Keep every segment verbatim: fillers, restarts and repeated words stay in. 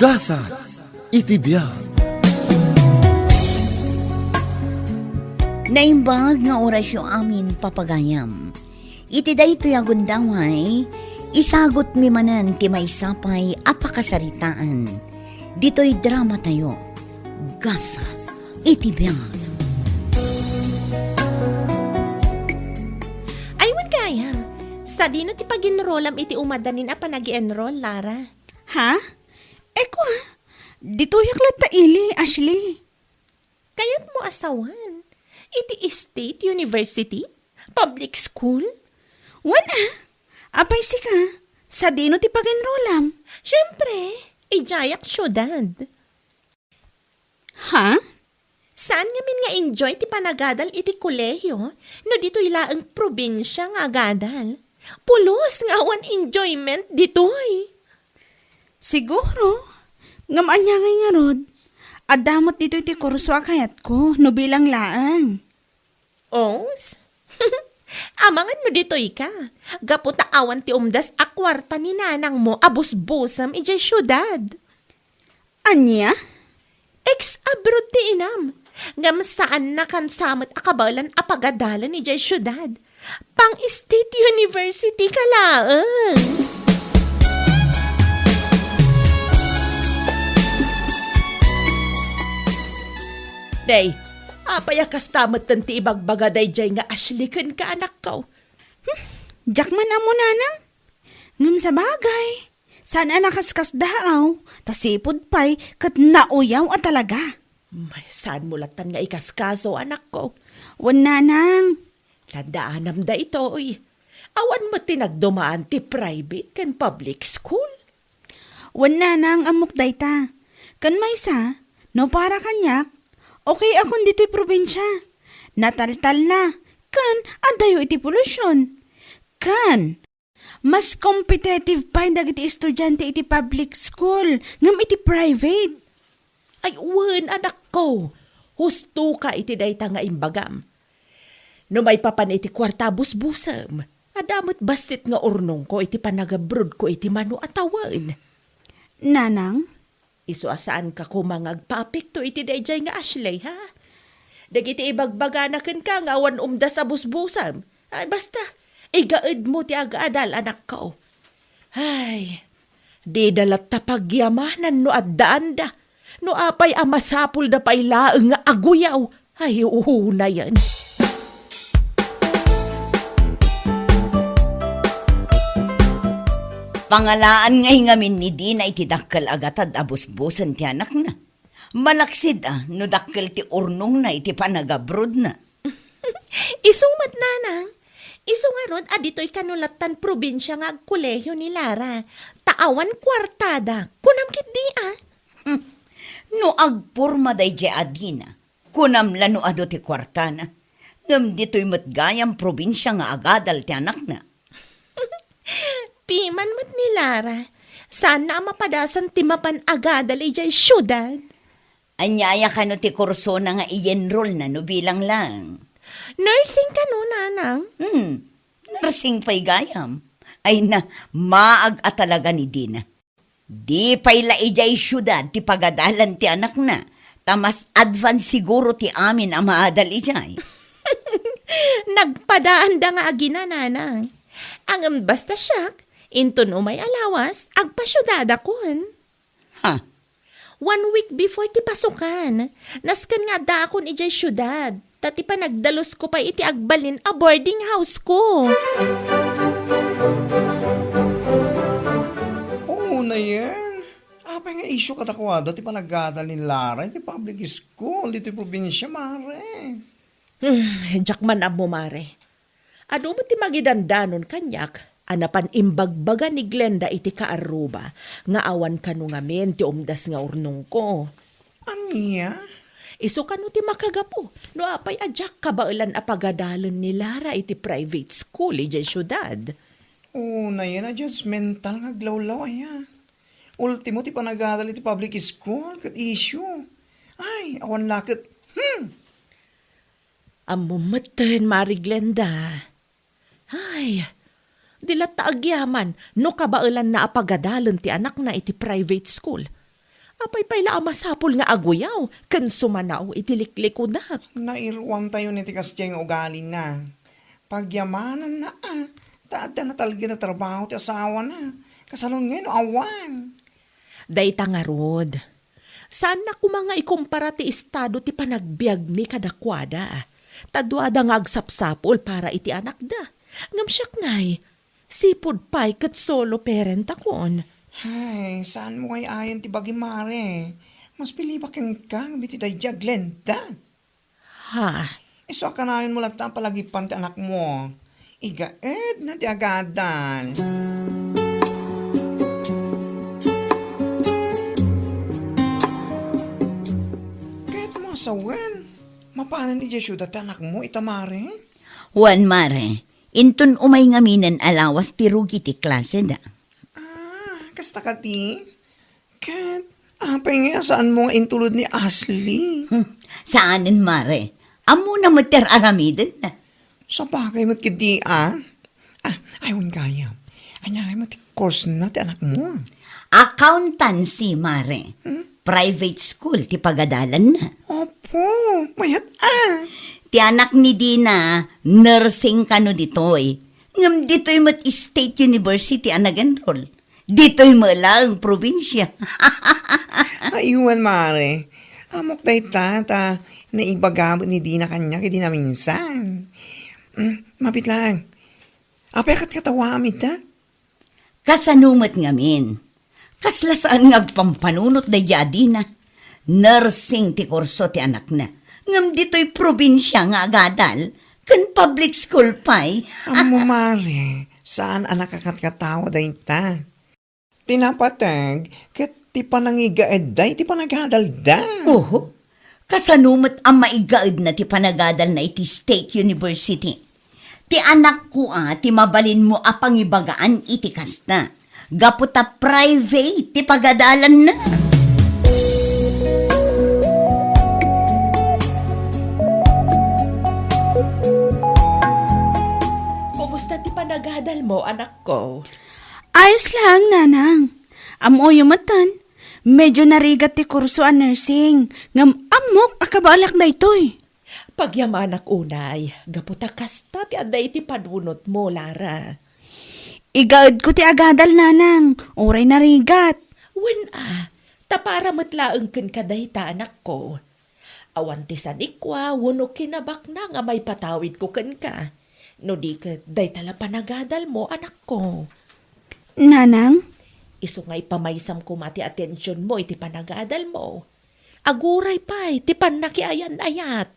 Gasat iti biag. Naimbag nga orasyo amin, papagayam. Iti daytoy a gundaway, isagutmi manen ti maysa pay a pakasaritaan. Ditoy dramatayo, Gasat iti biag. Ay, wen gayam, sadino ti pag-enrollam iti umadanin a panag-enroll, Lara? Ha? Ekwa, ditoyak latta ili, Ashley. Kayatmo a sawen iti State University? Public school? Wen a, apay sika, sadino ti pag-enrollam? Siyempre, idiayak siudad. Ha? Saan ngamin nga enjoy ti panagadal iti kolehio no ditoy laeng probinsia nga agadal? Pulos nga awan enjoyment ditoy. Siguro, ngem ania ngay ngarud? Adda met ditoy ti kurso a kayatko, no bilang laeng. Os? Amangan no ditoy ka, gapu ta awan ti umdas a kuarta ni nanangmo a busbusem idiay siudad. Ania? Ex-abroad ti inam, ngem saannakan sa met a kabaelan a pagadalen idiay siudad. Pang-state university ka laeng. Day, apay a kasta metten ti ibagbaga daydiay nga Ashley kenka, anakko? Hmm, diak man ammo, nanang. Ngem sabagay, saan a nakaskasdaaw, ta sipud pay ket nauyaw a talaga. May, saanmo lattan nga ikaskaso, anakko? Wen, nanang. Tandaanam daytoy. Awan met ti nagdumaan ti private ken public school. Wen, nanang, ammok dayta. Ken maysa, no para kaniak, okay akon ditoy probinsia. Nataltalna, ken adayo iti polusyon. Ken, mas competitive pay dagiti estudiante iti public school ngem iti private. Ay, wen, anakko. Husto ka iti dayta nga imbagam. No maipapan iti kuarta a busbusem, adda met bassit nga urnongko iti panagabrodko iti mano a tawen. Nanang? Isu a saanka koma nga agpaapekto iti daydiay nga Ashley, ha? Dagiti ibagbagana kenka nga awan umdas a busbusem. Ay, basta, igaedmo ti agadal, anakko. Ay, dida latta pagyamanan no addaanda. No apay a masapulda pay laeng nga aguyaw. Ay, unayen. Pangalaan ngay ngamin ni Dina iti dakkel a gatad a busbusen ti anakna. Malaksid a no dakkel ti urnongna iti panagabrodna. Isu met, nanang. Isu ngarud a ditoy kano lattan probinsia nga agkolehio ni Lara. Ta awan kuartada. Kunam ketdi a? Hmm. No agporma daydiay a Dina, kunam la no adu ti kuartana. Ngem ditoy met gayam probinsia nga agadal ti anakna. Piman met ni Lara, saanna a mapadasan ti mapan agadal idiay siudad. Aniaya kano ti kursona nga i-enrollna no bilang laeng? Nursing kano, nanang? Hmm, nursing pay gayam. Ay na, maag a talaga ni Dina. Di pay la idiay siudad ti pagadalan ti anakna, ta mas advance siguro ti amin a maadal idiay. Nagpadaanda nga agina, nanang. Ngem basta siak, inton umay a lawas, agpasiudadakon. Ha? One week before ti pasukan, nasken nga addaakon idiay siudad. Ta ti panagdalusko pay iti agbalin a boarding house-ko. Unayen, apay nga isyu kadakuada ti panagadal ni Lara iti public school ditoy probinsia, mare? Hmm, diak man ammo, mare. Adu met ti mangidandanon kaniak a napan imbagbaga ni Glenda iti kaarruba nga awan kano ngamin ti umdas nga urnongko. Ania? Isu kano ti makagapu no apay a diak kabaelan a pagadalen ni Lara iti private school idiay siudad. Unayen a judgmental nga aglawlaw aya. Ultimo ti panagadal iti public school ket isyu. Ay, awan la ket, hmm! Ammom metten, Mari Glenda. Ay, di latta agyaman no kabaelanna a pagadalen ti anakna iti private school. Apay pay la a masapul nga aguyaw ken sumanao iti liklikunak? Nairuantayon iti kasdiay nga ugalina. Pagyamananna a, ta adda natalged a trabaho ti asawana. Kasano ngay no awan? Dayta ngarud, saanna koma nga ikumpara ti estado ti panagbiagmi kadakuada. Ta duada nga agsapsapul para iti anakda. Ngem siak ngay, sipud pay ket solo parent akon. Ay, saan mo ngay ayan ti bagi, Mare? Mas pilibak kenka, ngem iti daydi aglenta. Ha? Isu a kanayon mo latta a palagipan ti anakmo. Igaedna ti agadal. Ket mo a sawen, mapanen idiay siudad ti anakmo ita, Mare? Wen, Mare, inton umay ngaminen a lawas ti rugi ti klaseda. Ah, kasta kadi? Ket apay ngay a saanmo nga intulod ni Ashley? Hmm, saanen, Mare. Ammona met ti ar-aramidenna. Sabagay met ketdi a. Ah, ay, wen gayam. Ania ngay met ti course na ti anakmo? Accountancy, Mare. Hmm? Private school ti pagadalanna. Apo, mayat a. Ti anak ni Dina, nursing kano ditoy. Ngem ditoy met State University a nag-enroll. Ditoy met laeng probinsia. Ay, wen, Mare. Ammok dayta, ta naibaga met ni Dina kaniak idi naminsan. Mm, mabiit laeng. Apay a katkatawaam ita? Kasano met ngamin? Kasla saan nga agpampanunot daydi a Dina? Nursing ti kurso ti anakna. Ngem ditoy probinsia nga agadal, ken public school pay. Ammo, Mare, saan a nakakatkatawa dayta. Ti napateg ket ti panangigaedda iti panagadalda. Oho. Kasano met a maigaedna ti panagadalna iti State University? Ti anakko a ti mabalinmo a pangibagaan iti kasta. Gapu ta private ti pagadalanna. Kumusta ti panagadalmo, anakko? Ayos laeng, Nanang. Ammoyo metten, medyo narigat ti kurso a nursing, ngem ammok a kabaelak daytoy. Pagyamanak unay, gapu ta kasta ti adda iti panunotmo, Lara. Igaedko ti agadal, Nanang, uray narigat. Wen a, ta para met laeng kenka dayta, anakko. Awan ti sanikua wenno kinabakna nga maipatawidko kenka. No di ket, dayta la panagadalmo, anakko. Nanang? Isu nga ipamaysam koma ti atensionmo iti panagadalmo. Aguray pay ti pannakiayan-ayat.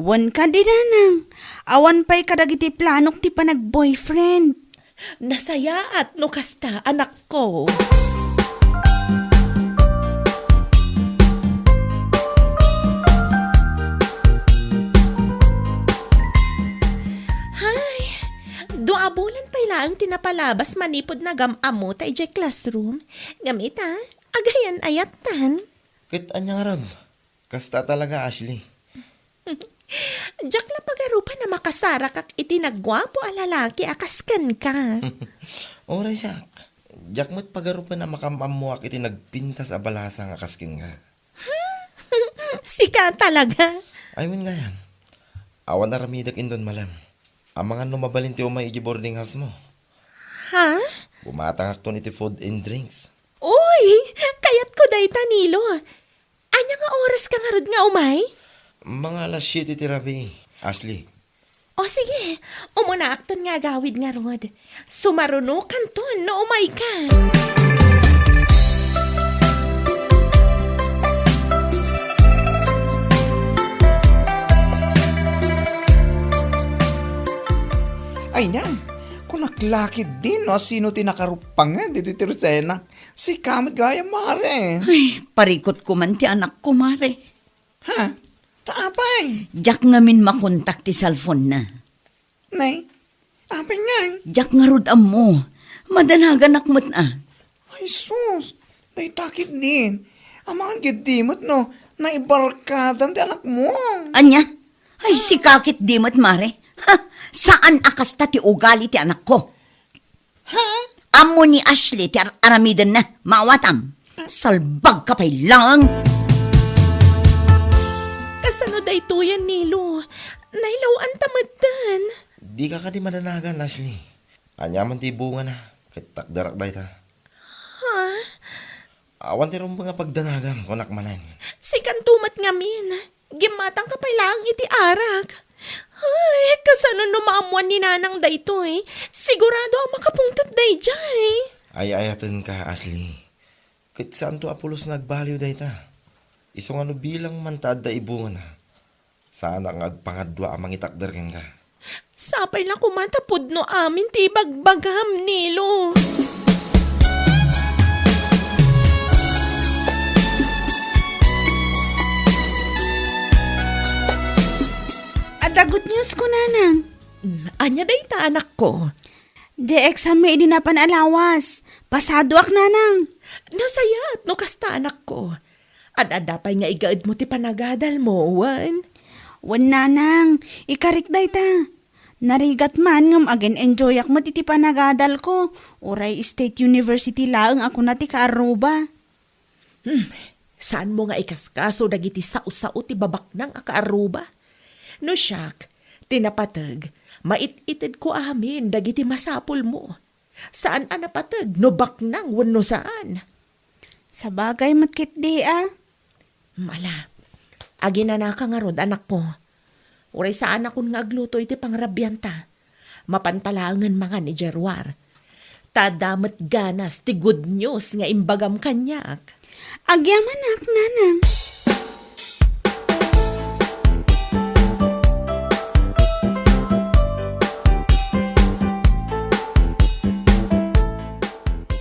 Wen kadi, Nanang, awan pay kadagiti planok ti panag-boyfriend. Nasayaat no kasta, anakko. Hay, dua a bulan pay laeng ti napalabas manipud nagam-ammo ta idiay classroom. Ngem ita, agayan-ayattan. Ket ania ngarud? Kasta talaga, Ashley. Diak la pagarupen a makasarakak iti nagguapo a lalaki a kas kenka. Uray siak, diak met pagarupen a makam-ammoak iti nagpintas a balasang a kas kenka. Sika talaga. Ay, wen gayam. Awan aramidek inton malem. Amangan no mabalin ti umay idiay boarding house mo. Ha? Bumatangakton iti food and drinks. Uy, kayatko dayta, Nilo. Ania nga oras ka ngarud nga umay? Mga alas siete ti rabii, Ashley. O sige, umunaakton nga agawid ngarud. Sumarunokanton no umay ka. Ay, na. Kunak lakit din, no? Sino ti nakarupangan dito ti Rosena? Sika met gayam, Mare. Ay, parikutko man ti anakko, Mare. Ha? Ta apay? Diak ngamin makontak ti cellphone-na. Nay, apay ngay? Diak ngarud ammo. Madanaganak met a. Ay, sus. Dayta ketdin. Amangan ketdi met no naibarkadan ti anakmo. Ania? Ay, sika ketdi met, Mare. Ha? Saan a kasta ti ugali ti anakko. Ha? Ammo ni Ashley ti ar-, aramidenna. Maawatam. Salbag ka pay lang! Kasano daytoyen, Nilo? Nailaw-anta metten. Dika kadi madanagan, Ashley. Ania man ti bungana, ket takderak dayta. Ha? Awan ti rumbeng a pagdanagam, kunak manen. Sikanto met ngamin. Gimmatangka pay laeng iti arak. Ay, kasano no maammoan ni Nanang daytoy? Sigurado a makapungtot daydiay. Ay-ayatenka, Ashley. Ket saanto a pulos nga agbaliw dayta. Isu nga no bilang man ta adda ibungana, saanak nga agpangadua a mangitakder kenka. Sapay la koma ta pudno amin ti ibagbagam, Nilo. Adda good news ko, Nanang. Mm, ania dayta, anakko? Diay exam mi idi napan a lawas. Pasadoak, Nanang. Nasayaat no kasta, anakko. Ad-adda pay nga igaedmo ti panagadalmo, wen? Wen, Nanang. Ikarik dayta. Narigat man ngem agin-enjoyak met iti panagadalko. Uray State University laeng a kuna ti kaarruba. Hmm, saanmo nga ikaskaso dagiti sao-sao ti babaknang a kaarruba? No siak, ti napateg, mait-itedko amin dagiti masapulmo. Saan a napateg no baknang wenno saan. Sabagay met ketdi a. Ala, aginanaka ngarud, anakko. Uray saanakon nga agluto iti pangrabianta. Mapanta laengen mangan idiay ruar. Ta adda met ganas ti good news nga imbagam kaniak. Agyamanak, Nanang.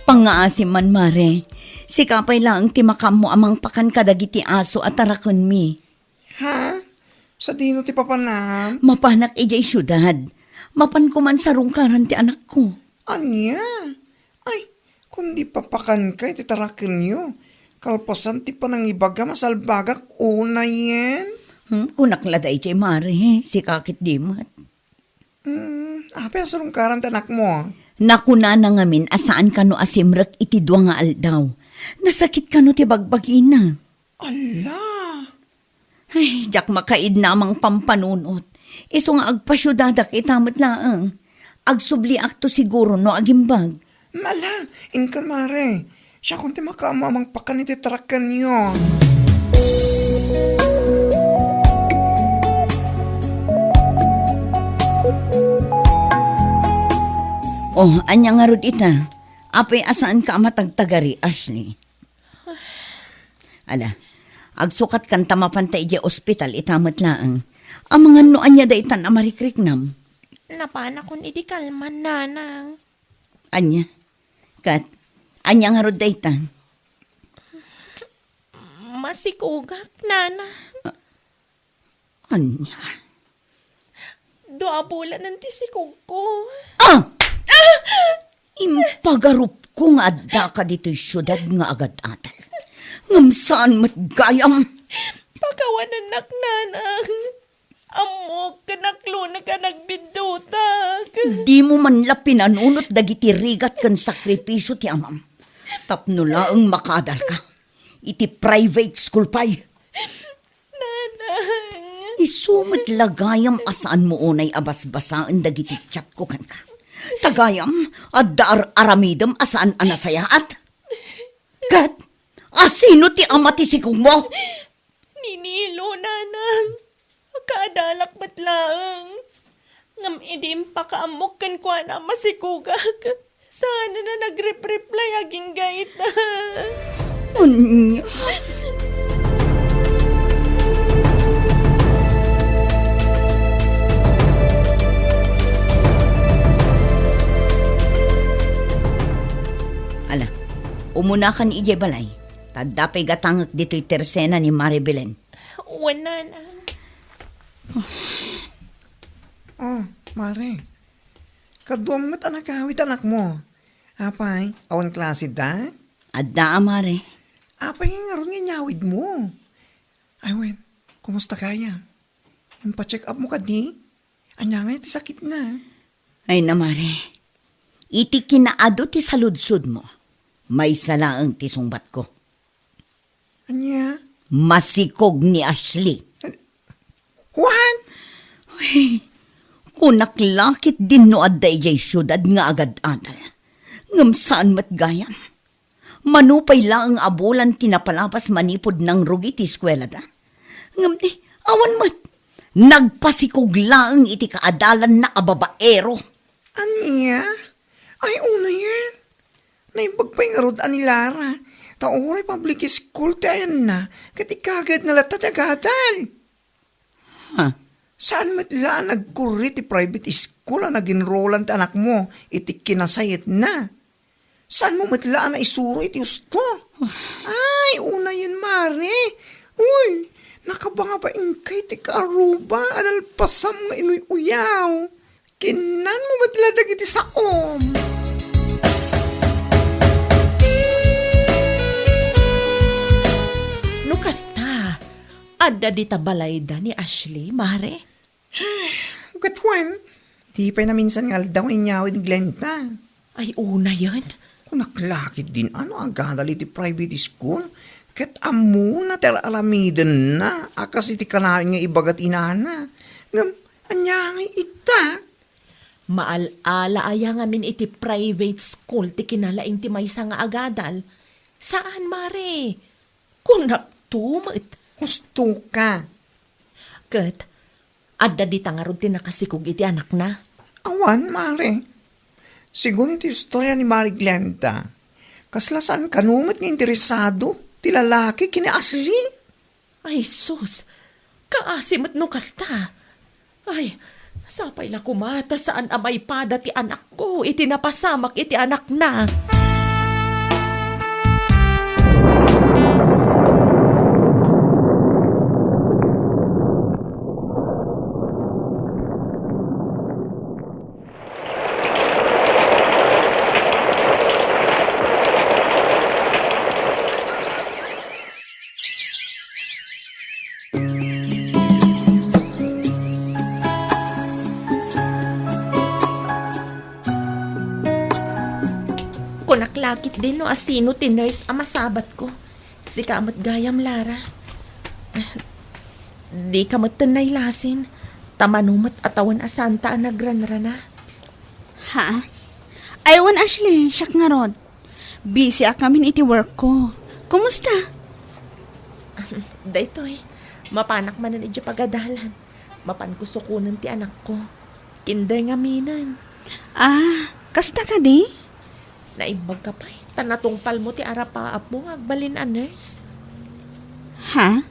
Pangngaasim man, Mare. Sika pay laeng ti makaammo a mangpakan kadagiti aso a tarakenmi. Ha? Sadino ti papanam? Mapanak idiay siudad. Mapanko man sarungkaran ti anakko. Ania? Ay, kundi papakanka iti tarakenyo. Kalpasan ti panangibagam a salbagak unayen. Hmm, kunak la daydiay, Mare. Sika ketdi met. Hmm, apay a sarungkaran ti anakmo? Nakunana ngamin a saan kano a simrek iti dua nga aldaw. Nasakit kano ti bagbagina. Ala! Ay, diak makaidna a mangpampanunot. Isu nga agpasiudadak ita met laeng. Agsubliakto siguro no agimbag. Ala, inka, Mare. Siakon ti makaammo a mangpakan iti tarakenyo. Oh, ania ngarud ita? Apay a saanka a matagtagari, Ashley? Ala, agsukatkan ta mapanta idiay ospital ita met laeng. Amangan no ania daytan a marikriknam. Napanakon idi kalman, Nanang. Ania? Ket, ania ngarud dayta? Masikogak, Nana. Ania? Dua a bulanen ti sikogko. Ah! Impagarupko nga addaka ditoy siudad nga agad-adal. Ngem saan met gayam. Pakawanennak, Nanang. Ammok ken naklonek a nagbiddutak. Dimo man la pinanunot dagiti rigat ken sakripisio ti amam. Tapno laeng makaadalka iti private school pay. Nanang. Isu met la gayam a saanmo unay a basbasaen dagiti chatko kenka. Ta gayam, adda ar-aramidem a saan a nasayaat. Ket, asino ti ama ti sikogmo? Ni Nilo, Nanang. Makaadalak met laeng. Ngem idi impakaammok kenkuana a masikogak, saan a nagrepreply agingga ita. Ania? Ala, umunakan idiay balay. Ta adda pay gatangek ditoy tersena ni Mare Belen. Wen, Nanang. Oh, Mare. Kaduam met a nagawid anakmo. Apay, awan klaseda? Adda a, Mare. Apay nga ngarud nga inyawidmo? Ay, wen, kumusta gayam? Impa-check up mo kadi? Ania ngay ti sakitna? Ay na, Mare. Iti kinaadu ti saludsodmo, maysa laeng ti sungbatko. Ania? Masikog ni Ashley. What? Ay, kunak la ketdin no adda idiay siudad nga agad-adal. Ngem saan met gayam. Mano pay laeng a bulan ti napalabas manipud nangrugi ti eskuelada. Ngem di, awan met. Nagpasikog laeng iti kaadalanna a babaero. Ania? Ay, unayen. Naimbag pay ngarud a ni Lara, ta uray public school ti ayanna, ket ikagayatna latta ti agadal. Ha? Saan met la a nagkurri ti private school a nagenrolan ti anakmo iti kinasayetna? Saanmo met la a naisuro iti husto? Ay, unayen, Mare. Uy, nakabanga pay inkay ti kaaruba a nalpasam nga inuy-uyaw. Kinnanmo met la dagiti saom. No kasta, adda dita balayda ni Ashley, Mare? Ket wen, di pay naminsan nga aldaw inyawid ni Glenda. Ay, unayen. Kunak la ketdin a no agadal iti private school, ket ammona ti ar-aramidenna a kas iti kanayon nga ibaga ti inana. Ngem, ania ngay ita? Maal-ala aya ngamin iti private school ti kinalaing ti maysa nga agadal? Saan, Mare. Kunakto met. Husto ka. Ket, adda dita ngarud ti nakasikog iti anakna? Awan, Mare. Sigun iti istorya ni Mare Glenda, kasla saan kano met nga interesado ti lalaki ken ni Ashley. Ay, sus! Kaasi met no kasta! Ay, sapay la koma ta saan a maipada ti anakko iti napasamak iti anakna. Kunak la ketdin no asino ti nurse a masabatko. Sika met gayam, Lara. Dika met ten nailasin, ta mano met a tawen a saanta a nagranrana. Ha? Ay, wen, Ashley, siak ngarud. Busy a kamin iti work ko. Kumusta? Daytoy, mapanak manen idiay pagadalan. Mapanko sukonen ti anakko. Kinder ngaminen. Ah, kasta kadi? Naimbag ka pay, ta natungpalmo ti arapaapmo nga agbalin a nurse. Ha?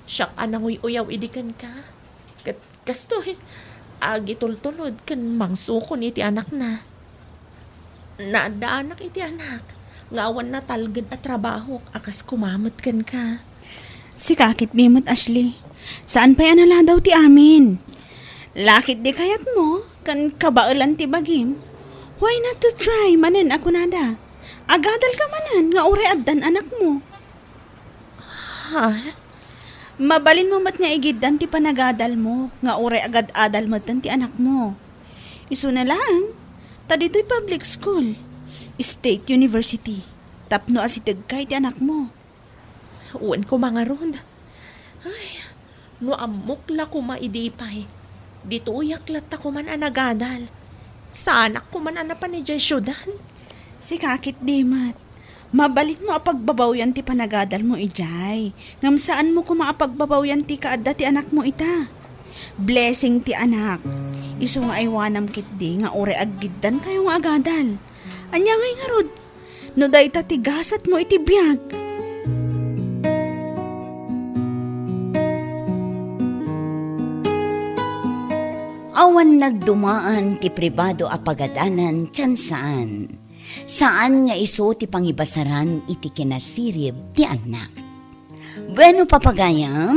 Siak a nanguy-uyaw idi kenka. Ket kastoy, agitultulod ken mangsukon iti anakna. Naaddaanak iti anak, nga awan natalged a trabahok a kas koma met kenka. Sika ketdi met, Ashley. Saan pay a naladaw ti amin. La ketdi kayatmo, ken kabaelan ti bagim. Why not to try manen a kunada? Agadal ka manen nga uray addan anakmo. Ha? Mabalinmo met nga igiddan ti panagadalmo nga uray agad-adal metten ti anakmo. Isuna laeng, ta ditoy public school, state university, tapno asitegka iti anakmo. Wen koma ngarud. Ay, no ammok la koma idi pay, ditoyak latta koman a nagadal. Saanak koman a napan idiay siudad. Sika ketdi met. Mabalinmo a pagbabawian ti panagadalmo idiay, ngem saanmo koma a pagbabawian ti kaadda ti anakmo ita. Blessing ti anak. Isu nga aywanam ketdi nga uray aggiddankayo nga agadal. Ania ngay ngarud? No dayta ti gasatmo iti biag. Awan nagdumaan ti pribado a pagadalan ken saan. Saan nga isu ti pangibasaran iti kinasirib ti annak. Bueno, papagayam,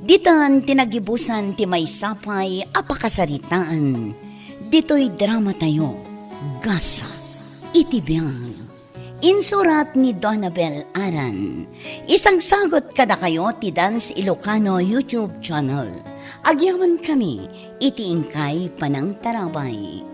ditan ti nagibusan ti maysa pay a pakasaritaan ditoy dramatayo, Gasat iti Biag. Insurat ni Donabel Aran. Isagsagut kadakayo ti Dance Ilocano YouTube channel. Agyamankami iti inkay panangtarabay.